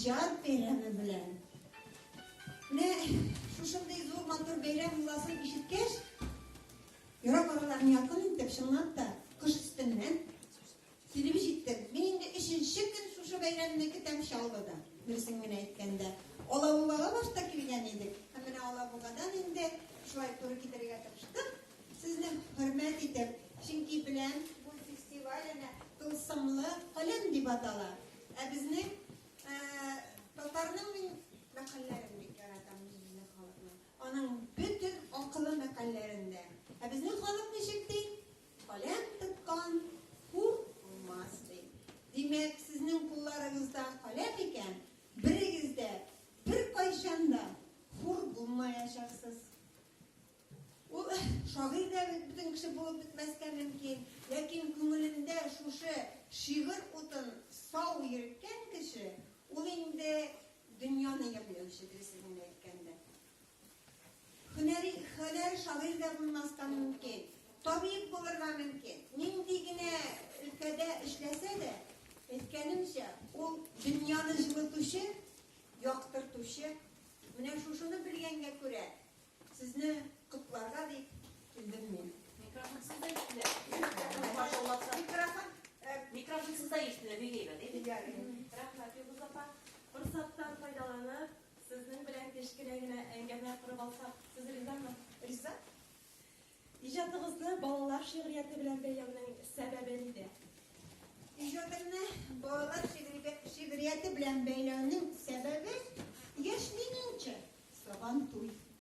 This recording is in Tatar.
Иҗат бәйрәме белән. Менә шушындый зур матур бәйрәм буласын ишеткәч, ерак араларны якын итеп, чынлап та, кыш өстеннән килеп җиттем. Мин инде өченче көн шушы бәйрәмне көтәм Чаллыда, дөресен генә әйткәндә. Алабугага башта килгән идек, һәм менә Алабугадан инде шулай туры китерергә тырыштык. Сезне хөрмәт итеп, чөнки беләм, бу фестиваль әнә Тылсымлы каләм дип атала. Ә безнең татарның мин мәкальләрен бик яратам, безнең халыкның. Аның бөтен акылы мәкальләрендә. Ә безнең халык ничек ди? Каләм тоткан хур булмас ди. Димәк, сезнең кулларыгызда каләм икән, берегез дә беркайчан да хур булмаячаксыз. Ул шагыйрь дә бөтен кеше булып бетмәскә мөмкин, ләкин күңелендә шушы шигырь утын сау йөрткән кеше, ул инде дөньяны ямьләүче, дөресен генә әйткәндә. Һөнәри, һөнәр шагыйрь дә булмаска мөмкин, табиб булырга мөмкин, нинди генә өлкәдә эшләсә дә, әйткәнемчә, ул дөньяны җылытучы, яктыртучы. Менә шушыны белгәнгә күрә, Сезне котларга дип килдем мин. Микрофонсыз да ишетелә. Микрофон. Микрофонсыз да ишетелә, бик әйбәт. Рәхмәт, Йолдыз апа. Форсаттан файдаланып, сезнең белән кечкенә генә әңгәмә корып алсак, сез ризамы? Риза. Иҗатыгызны балалар шигърияте белән бәйләүнең сәбәбе нидә? Иҗатымны балалар шигърияте белән бәйләүнең сәбәбе, яшьлегемчә Сабантуй.